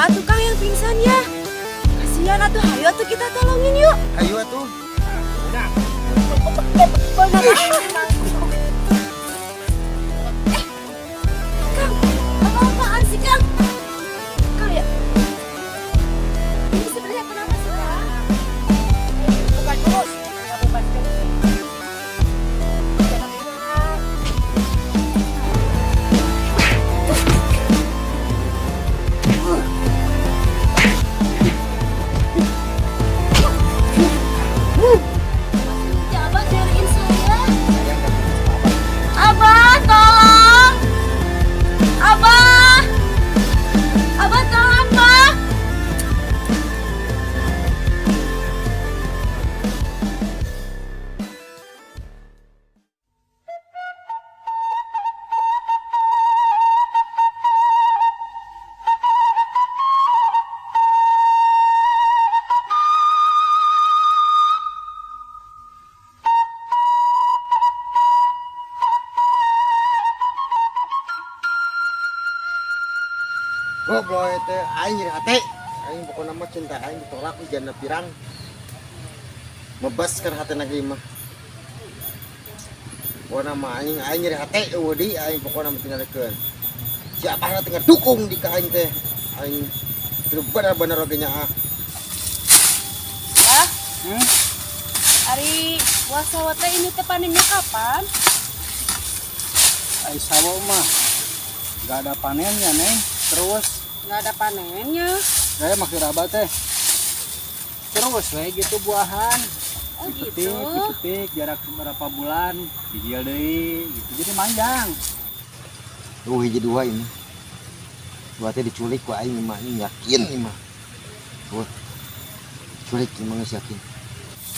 Siapa tuh, Kang, yang pingsan ya? Kasihan atuh, hayo atuh kita tolongin yuk. Ayo atuh. Eh, Kang, apa-apaan sih, Kang? Kang ya? Ini sebenarnya kenapa sih, Kang? Bukan terus. Bukan terus. Ya, Abah nyariin saya. Abah, tolong. Abah. Abah, tolong, Abah. Goblok teh aing nyeri hate. Aing pokokna mah cinta aing ditolak ku janda pirang. Mebaskeun hate lagi mah. Pokokna mah aing aing nyeri hate euweuh deui aing pokokna mah tinggalkeun. Si abahna teh ngedukung di ka aing teh. Aing teu bener-bener oge nya ah. Ah, Hmm? Ari buah sawo teh ini teh panennya kapan? Ai sawo mah nggak ada panennya, Neng. Terus Nggak ada panennya. saya makin raba teh. Terus we gitu buahan. Oh Dipetik, gitu. dipetik jarak beberapa bulan dijil deui gitu. Jadi manjang. Tuh hiji dua ini. Dua teh diculik ku aing mah, ini yakin ini mah. Tuh. Diculik ini mah geus yakin.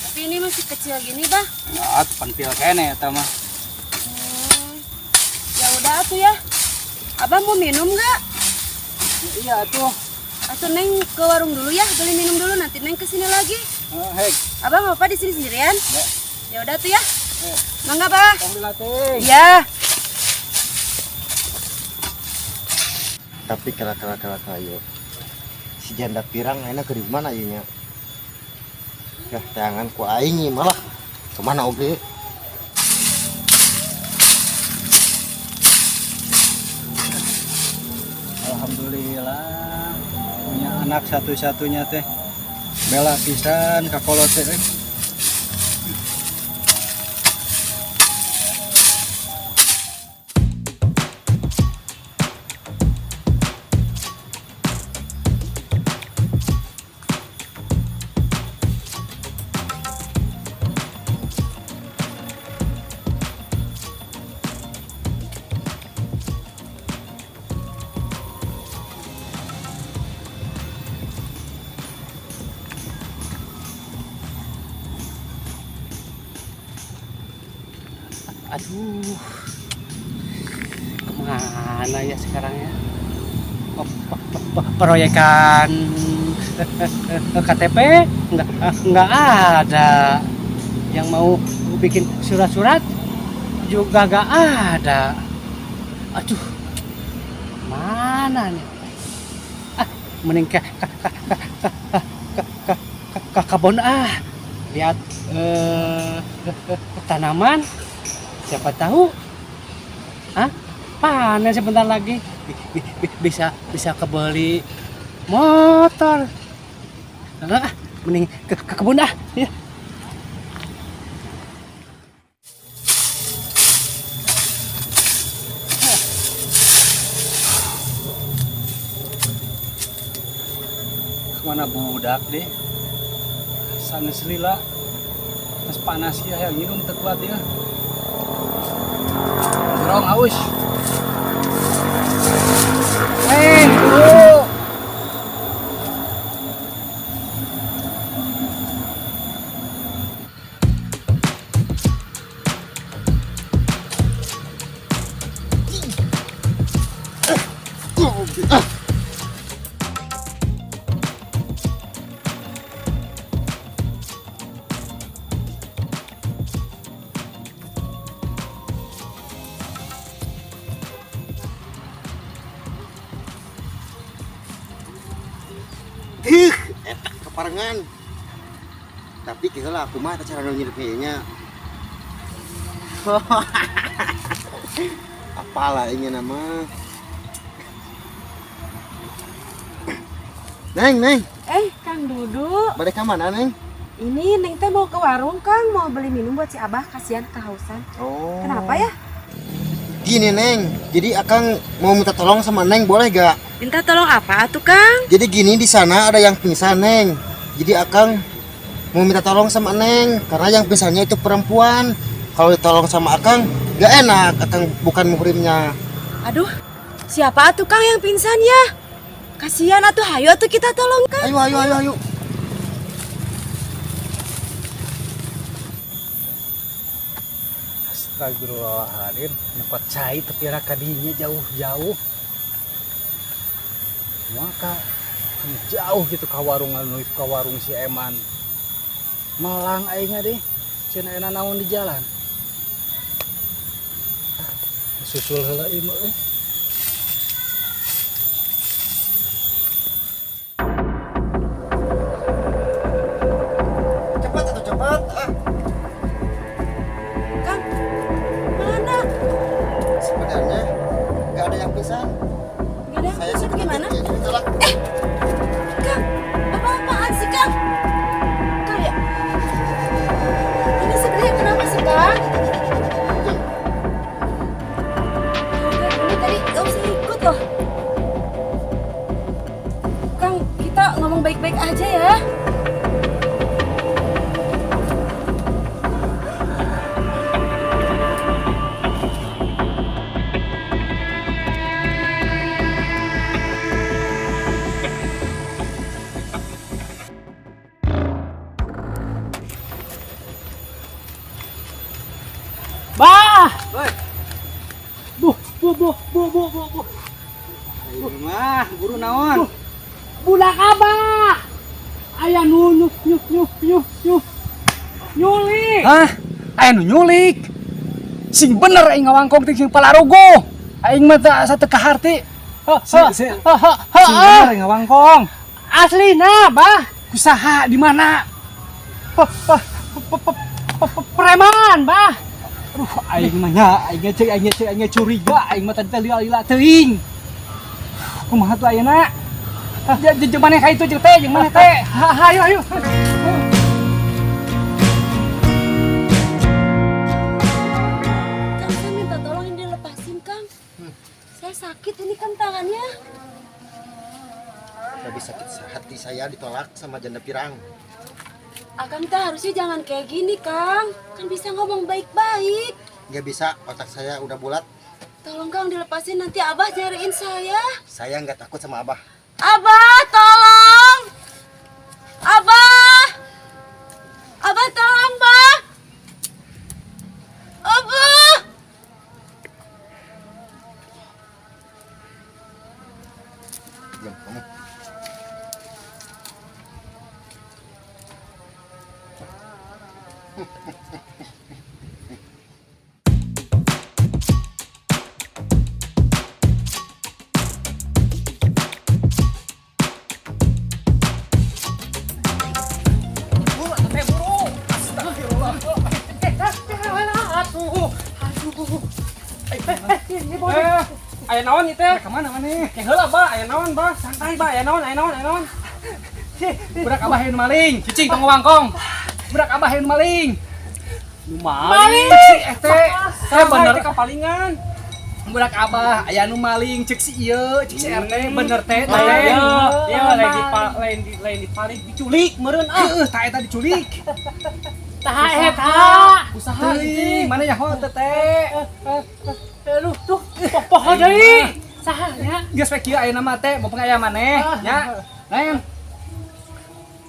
Tapi ini masih kecil gini, Bah. Ah, pentil keneh eta mah. Ya udah atuh ya. Abah mau minum nggak? Iya tuh. Atau Neng ke warung dulu ya, beli minum dulu, nanti Neng kesini lagi. Eh, hei, Abah sama Bapak di sini sendirian? Ya. Ya udah tuh ya. Eh. Mangga, Bah. Tong dilatih. Iya. Tapi kala kala kala kala. Si janda pirang enak ke di mana ieu nya? Ya, tangan ku aing ieu malah kemana oge? Alhamdulillah punya anak satu-satunya teh. Bela pisan ka kolot teh. Eh. Aduh, kemana ya sekarang ya? Oh, proyekan KTP nggak ada, yang mau bikin surat-surat juga nggak ada. Aduh, mana nih? Ah, mending ke kebun ah, lihat tanaman. Siapa tahu, ah, panen sebentar lagi bisa bisa kebeli motor. Ah, mending ke kebun ah. Ya. Kemana budak deh? Sanes lila. Terus panas ya, yang minum teu kuat ya. Jorong haus. Eh, dulu. Ah. Keparengan. Tapi kira aku mah cara nu nyiripnya. Apalah ini nama. Neng, Neng, Eh, Kang Dudu. balik ke mana, Neng? Ini Neng teh mau ke warung, Kang. Mau beli minum buat si Abah, kasihan kehausan. Oh. Kenapa ya? Gini, Neng. Jadi Akang mau minta tolong sama Neng, boleh gak? Minta tolong apa tuh, Kang? Jadi gini, di sana ada yang pingsan, Neng. Jadi Akang mau minta tolong sama Neng karena yang pingsannya itu perempuan. Kalau ditolong sama Akang gak enak, Akang bukan muhrimnya. Aduh, siapa tuh Kang yang pingsan ya? Kasihan atuh, hayo atuh kita tolong, Kang. Ayo, ayo, ayo, ayo. Astagfirullahaladzim, nyokot cai tapi kadinya jauh-jauh. Maka jauh gitu ke warung anu itu ke warung si Eman. Melang aingnya deh, cenah enak naon di jalan. Ah, susul heula ieu mah euy. Cepat atau cepat? Ah, Kang, mana? sebenarnya gak ada yang pingsan. Gak ada yang Saya pingsan gimana? Ditolak. Kang, apa-apaan sih, Kang? Kang ya? Ini sebenarnya kenapa sih, Kang? Kang, ini tadi gak usah ikut loh. Kang, kita ngomong baik-baik aja ya. Bah! Bu, bu, bu, bu, bu, bu, bu. Ayo mah, guru naon? Budak abah. Aya nu nu nu nu nu nu nyulik. Hah? Aya nu nyulik. Sing bener aing ngawangkong teh sing palarogo. Aing mah teu asa teu kaharti. Ha, Si, si, ha, ha, ha, sing bener aing ngawangkong. Aslina, bah. Kusaha di mana? Preman, bah. Aduh, aing mah nya, aing cek aing cek aing curiga, aing mah tadi teh lila-lila teuing. Kumaha tuh ayeuna? Jeung maneh ka itu jeung teh, jeung maneh teh. Ha, ha, ayo, ayo. Kang, saya minta tolong ini dilepasin, Kang. Saya sakit ini kan tangannya. Lebih sakit hati saya ditolak sama janda pirang. Akang teh harusnya jangan kayak gini, Kang. Kan bisa ngomong baik-baik. Gak bisa, otak saya udah bulat. Tolong Kang dilepasin, nanti Abah nyariin saya. Saya nggak takut sama Abah. Abah, tolong! Abah! Abah, tolong, Bah! Abah! Diam, kamu. Buru, teh buru. Astagfirullah. Aduh, aduh. Eh, aya naon ieu teh? Ka mana maneh? Eh, heula, Bah, aya naon, Bah? Santai, Bah, aya naon, aya naon, aya naon. Budak abah yang maling, cicing tong ngawangkong. Budak abah yang maling. Nu maling. Cek si teh, Saya bener. bener kapalingan. Budak abah aya nu maling, cek si ieu, cek si RT, bener teh teh. Iya, iya lain di lain di lain dipaling diculik meureun ah. Heeh, tah eta diculik. Tah eta. Usaha Teuing, mana nyaho teh teh. Aduh, tuh poho deui. Saha nya? Geus we kieu ayeuna mah teh, mumpung aya maneh nya. Neng.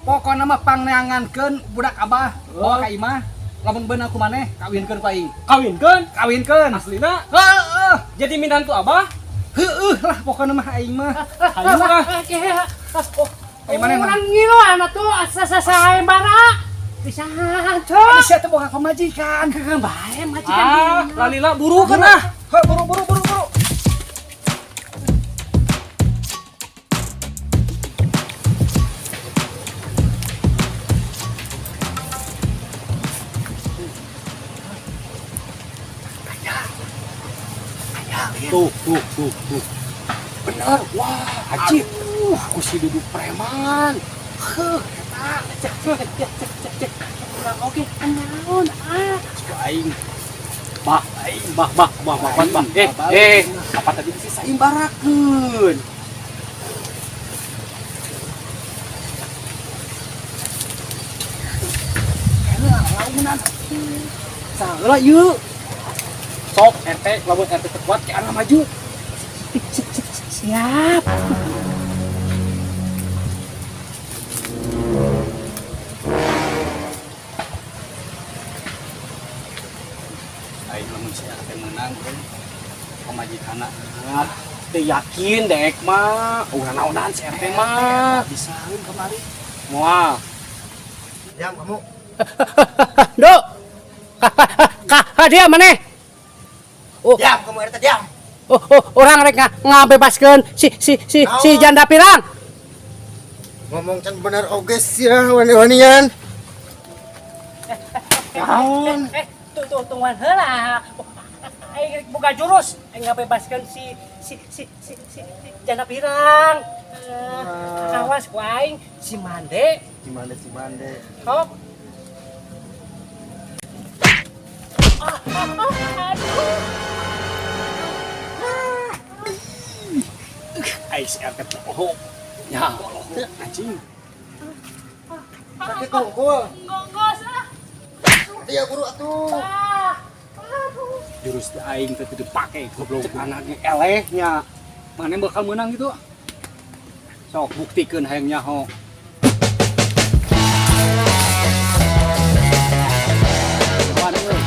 Pokona mah pangneangankeun budak abah bawa ka imah. Lamun beunang ku maneh, kawinkeun ku aing. Kawinkeun? Kawinkeun. Aslina Heeh. jadi minantu abah? Heeh lah pokona mah aing mah. Hayu ah. Eh, maneh mah. Urang ngiluan atuh asa sayembara. Bisa tuh. Ada sia teh boga pamajikan. Kagak bae majikan. Ah, lalila buru kan ah. Heuh, buru buru buru buru. Tuh, tuh, tuh, tuh. Bener, wah, ajib. Aku si duduk preman. Heuh, eta. Cek, cek, cek, cek, cek, cek. Urang oge naon ah. Cek aing. Bah, aing, bah, bah, bah, bah, bah, bah. Eh, eh, apa tadi bisa saimbarakeun? Launan. Saheula ieu. Sok RT, lamun RT teu kuat ke arah maju. Siap. Aing lamun si RT menang euy. Pamajikanna ah, teu yakin dek mah. Ulah naonan si RT mah. Bisaeun kamari. Moal. Diam kamu. Dok. Ka dia maneh? Oh, Diam kamu RT diam. oh, oh, orang rek ngabebaskeun si si si si janda pirang. Ngomong can bener oge sia wani-wanian. Naon? Eh, tuh tuh tungguan heula. Aing rek boga jurus, aing ngabebaskeun si si si si si, si janda pirang. Eh, awas ku aing si Mande. Si Mande si Mande. Hop. Ah, ah, ah, aduh. Aing si RT poho. Ya, anjing. Sakit tungkul. Nggos ah. Iya buru atuh. Ah. Aduh. Jurus aing teh kudu pake goblok anaknya elehnya. Mana bakal menang gitu? Sok buktikeun hayang nyaho. Lawan euy.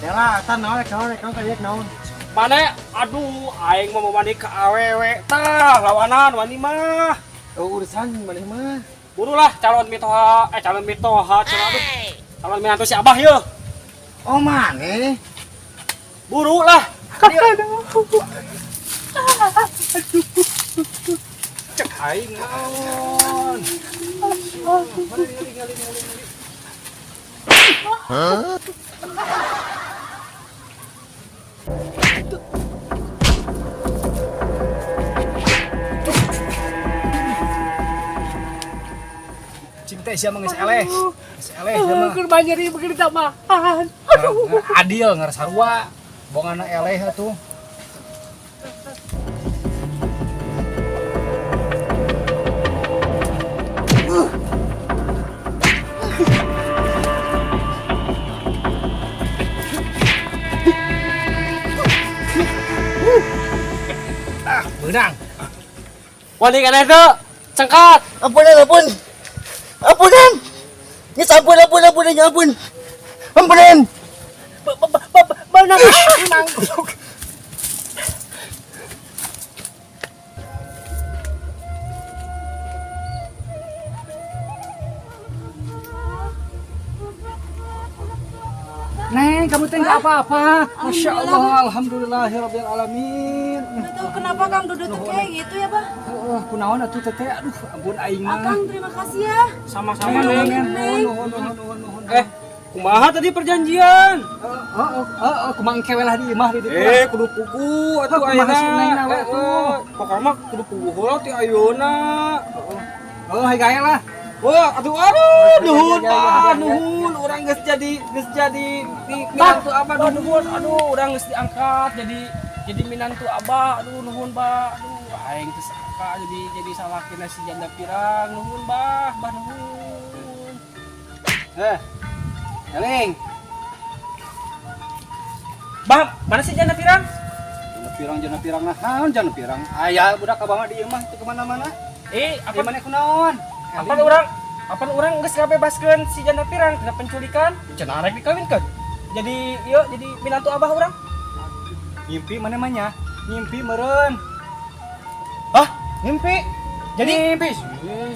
Yalah, tan naon rek naon rek naon kalian naon. Mana? Aduh, aing mau mandi ke awewe tah lawanan wani mah. Oh, urusan maneh mah. Burulah calon mitoha, eh calon mitoha, calon aduh. Calon minantu si Abah yeuh. Oh, maneh. Buru lah. Cek aing naon. Hah? Cing teh sia mah geus eleh. Geus eleh sia mah. Keur nyeri begini tambahan. Aduh. Adil ngar sarua. Bongana eleh atuh. Ah, beunang. Wani kana teu? Cengkat. Ampunan, ampun. Ampunan. Geus ampun, ampun, ampun, ampun. Ampunan. Beunang, beunang. Neng, kamu teh nggak apa-apa. Masya Allah, alhamdulillahirabbil alamin. Nggak tahu kenapa Kang Dodo tuh kayak gitu ya, Bah. Heeh, kunaon atuh teteh? Aduh, ampun aing mah. Akang terima kasih ya. Sama-sama, Neng, Neng. nuhun, nuhun, nuhun, nuhun, nuhun. Eh, kumaha tadi perjanjian? Heeh, heeh, kumaha engke we lah di imah di ditu. Eh, kudu pugu atuh Kumaha ayeuna. si Neng na we atuh. Pokoknya mah kudu pugu heula ti ayeuna. Heeh, hai gae lah. Wah, aduh aduh, nuhun ya, ya, Pak, ya, ya. nuhun. Urang geus jadi di minantu Abah, aduh nuhun. Aduh, urang geus diangkat jadi minantu Abah. Aduh, nuhun, Bah. Aduh, aing teu sangka jadi salakina si janda pirang. Nuhun, Bah, Bah nuhun. Eh. Eling. Bah, mana si janda pirang? Janda pirang, janda pirang nah, naon janda pirang? Aya budak abah mah di imah teu kemana-mana. Eh, Di apa mana kunaon? apa orang geus ngabebaskeun si janda pirang tina penculikan? Cenah rek dikawinkeun. Jadi ieu jadi minantu Abah urang. Ngimpi mana mah nya? Ngimpi meureun. Hah? Ngimpi? Jadi ngimpi.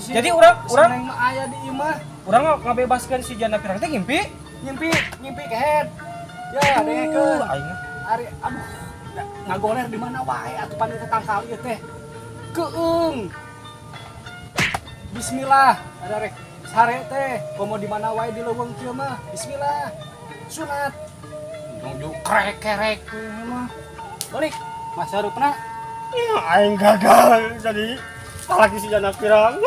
Jadi urang urang Neng mah aya di imah. urang ngabebaskeun si janda pirang teh ngimpi? Ngimpi, ngimpi kehed. Ya, dengekeun. Aing. Ari aduh, ngagoler di mana wae atuh pan teh tangkal ieu teh. Keung. Bismillah, ada rek sare teh, komo di mana wae di leuweung kieu mah. Bismillah. Sunat. Nunggu krek kerek mah. Balik. Masa rupna Aing gagal jadi salaki si janda pirang.